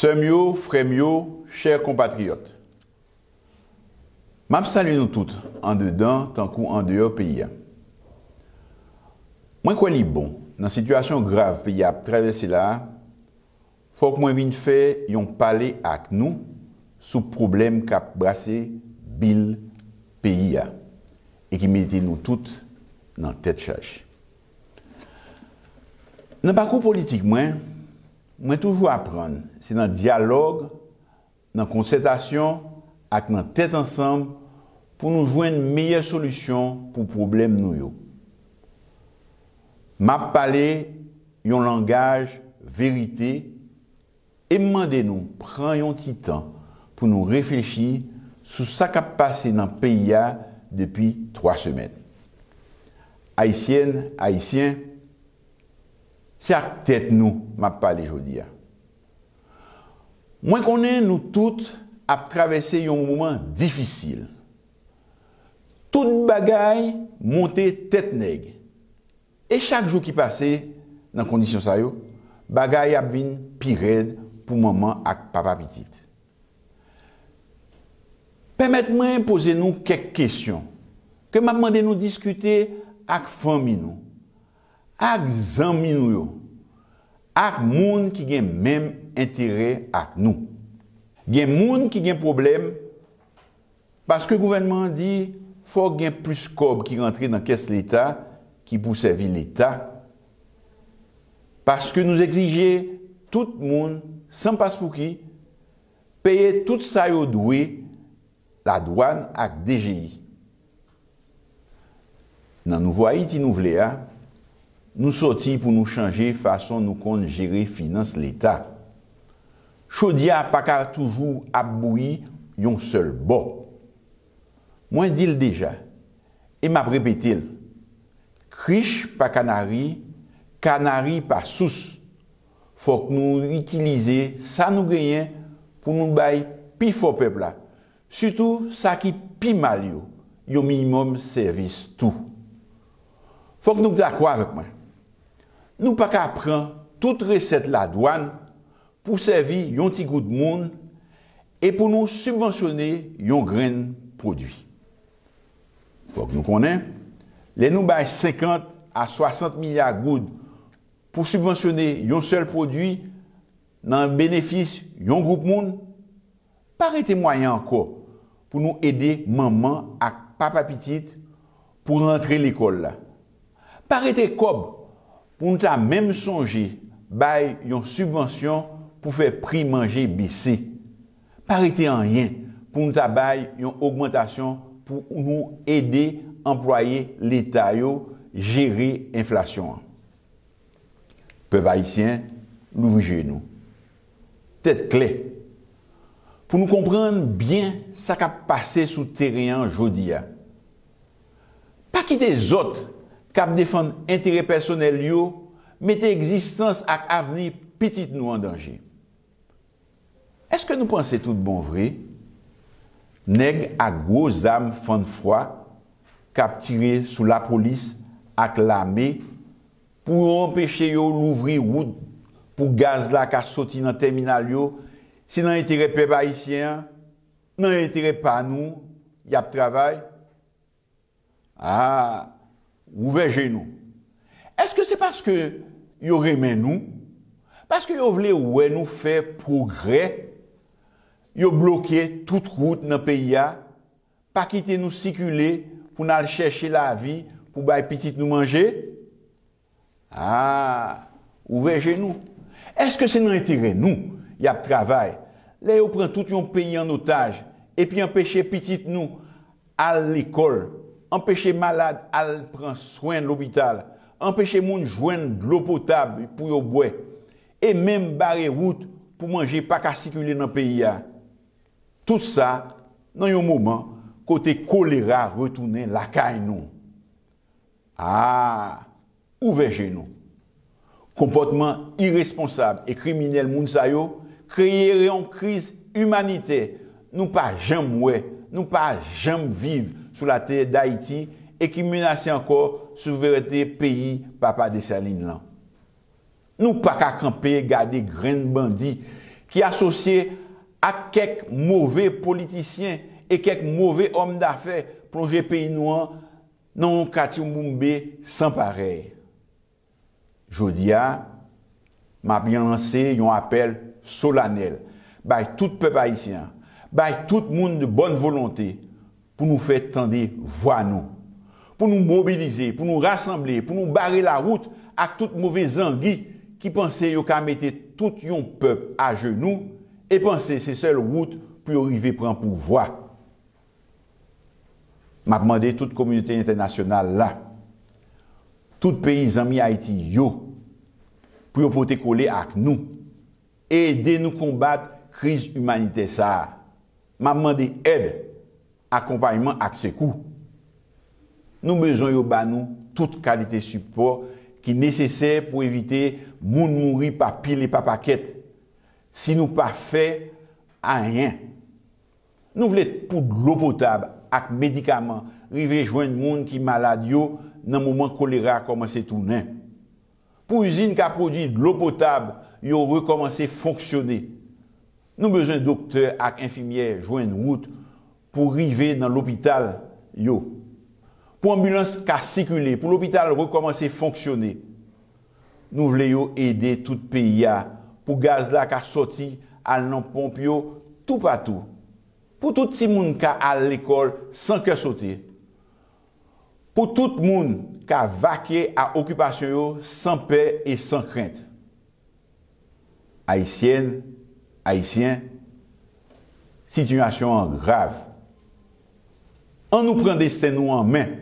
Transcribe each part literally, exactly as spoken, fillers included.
Sè m yo, frè m yo, chè konpatriyòt, m ap salye nou tout, andedan tankou andeyò peyi a. Mwen kwè li bon, nan sitiyasyon grav peyi a ap travèse la a, fòk mwen vin fè yon pale ak nou sou pwoblèm k ap brase bil peyi a e ki mete nou tout nan tèt chaje. Nan pakou politik mwen, mwen toujou aprann se nan dyalòg, nan konsètasyon ak nan tèt ansanm pou nou jwenn meyè solisyon pou pwoblèm nou yo. M ap pale yon langaj verite e m mande nou pran yon ti tan pou nou reflechi sou sa k ap pase nan peyi a depi twa semèn. Ayisyèn, Ayisyen, se ak tèt nou m ap pale jodi a. Mwen konnen nou tout ap travèse yon moman difisil. Tout bagay monte tèt nèg. E chak jou ki pase nan kondisyon sa yo, bagay ap vin pi rèd pou manman ak papa pitit. Pèmèt mwen poze nou kèk kesyon ke m ap mande nou diskite ak fanmi nou, ak zanmi nou yo, ak moun ki gen menm enterè ak nou. Gen moun ki gen pwoblèm paske gouvènman an di fòk gen plis kòb ki rantre nan kès Leta ki pou sèvi Leta, paske nou egzije tout moun, san paspouki, peye tout sa yo dwe ladwàn ak D G I. Nan Nouvo Ayiti nou vle a, nou sòti pou nou chanje fason nou konn jere finans Leta. Chodyè a pa ka toujou ap bouyi yon sèl bò. Mwen di l deja, e m ap repete l, krich pa kanari, kanari pa sous. Fòk nou itilize sa nou genyen pou nou bay pifò pèp la, sitou sa ki pi mal yo, yon minimòm sèvis tou. Fòk nou dakò avèk mwen. Nou pa ka pran tout resèt ladwàn pou sèvi yon ti gwoup moun e pou nou sibvansyone yon grenn pwodui. Fòk nou konnen, lè nou bay senkant a swasant milya goud pou sibvansyone yon sèl pwodui nan benefis yon gwoup moun, pa rete mwayen ankò pou nou ede manman ak papa pitit pou rantre lekòl la. Pa rete kòb pou nou ta menm sonje bay yon sibvansyon pou fè pri manje bese. Pa rete anyen pou nou ta bay yon ogmantasyon pou nou ede anplwaye Leta yo jere enflasyon an. Pèp ayisyen, louvri je nou. Tèt klè. Pou nou konprann byen sa k ap pase sou teren an jodi a. Pa kite zòt k ap defann enterè pèsonèl yo mete egzistans ak avni pitit nou an danje. Èske nou panse tout bon vre, nèg ak gwo zam fann fwa k ap tire sou lapolis ak lame pou yo anpeche yo louvri wout pou gaz la ka soti nan tèminal yo, se nan enterè pèp ayisyen an, nan enterè pa nou y ap travay? A, ouvè je nou. Èske se paske yo renmen nou? Paske yo vle wè nou fè pwogrè? Yo bloke tout wout nan peyi a, pa kite nou sikile pou n al chèche lavi pou bay pitit nou manje? A, ouvè je nou. Èske se nan enterè nou y ap travay lè yo pran tout yon peyi an otaj epi anpeche pitit nou al lekòl, anpeche malad al pran swen lopital, anpeche moun jwenn dlo potab pou yo bwè, e menm bare wout pou manje pa ka sikile nan peyi a? Tout sa nan yon moman kote kolera retounen lakay nou. A, ouvè je nou. Konpòtman iresponsab e kriminèl moun sa yo kreye yon kriz imanitè nou pa janm wè, nou pa janm viv sou latè Dayiti e ki menase ankò souverènte peyi Papa Desalin lan. Nou pa ka kanpe gade grenn bandi ki asosye ak kèk move politisyen e kèk move òm dafè, plonje peyi nou an nan yon katibwoumbe san parèy. Jodi a, m ap lanse yon apèl solanèl bay tout pèp ayisyen an, bay tout moun de bòn volonte pou nou fè tande vwa nou, pou nou mobilize, pou nou rasanble, pou nou bare lawout ak tout move zangi ki panse yo ka mete tout yon pèp ajenou e panse se sèl wout pou yo rive pran pouvwa. M ap mande tout kominote entènasyonal la, tout peyi zanmi Ayiti yo, pou yo pote kole ak nou, ede nou konbat kriz imanitè sa a. M ap mande èd, akonpayman ak sekou. Nou bezwen yo ba nou tout kalite sipò ki nesesè pou evite moun mouri pa pil e pa pakèt. Si nou pa fè anyen, nou vle pou dlo potab ak medikaman rive jwenn moun ki malad yo nan moman kolera kòmanse tounen. Pou izin ka pwodui dlo potab yo rekòmanse fonksyone. Nou bezwen doktè ak enfimyè jwenn wout pou rive nan lopital yo. Pou anbilans ka sikile, pou lopital rekòmanse fonksyone. Nou vle yo ede tout peyi a pou gaz la ka sòti al nan ponp yo toupatou. Pou tout timoun ka al lekòl san kè sote. Pou tout moun ka vake a okipasyon yo san pè e san krent. Ayisyèn, Ayisyen, sitiyasyon an grav. An nou pran desten nou an men.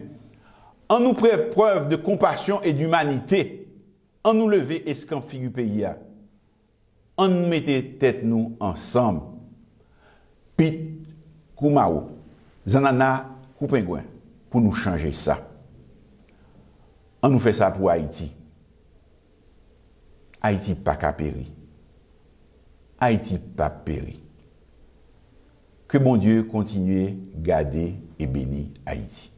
An nou fè prèv de konpasyon e dimanite. An nou leve eskanp figi peyi a. An nou mete tèt nou ansanm. Pit kou mawo, zannanna kou pengwen pou nou chanje sa. An nou fè sa pou Ayiti. Ayiti pa ka peri. Ayiti p ap peri. Ke Bondye kontinye gade e beni Ayiti.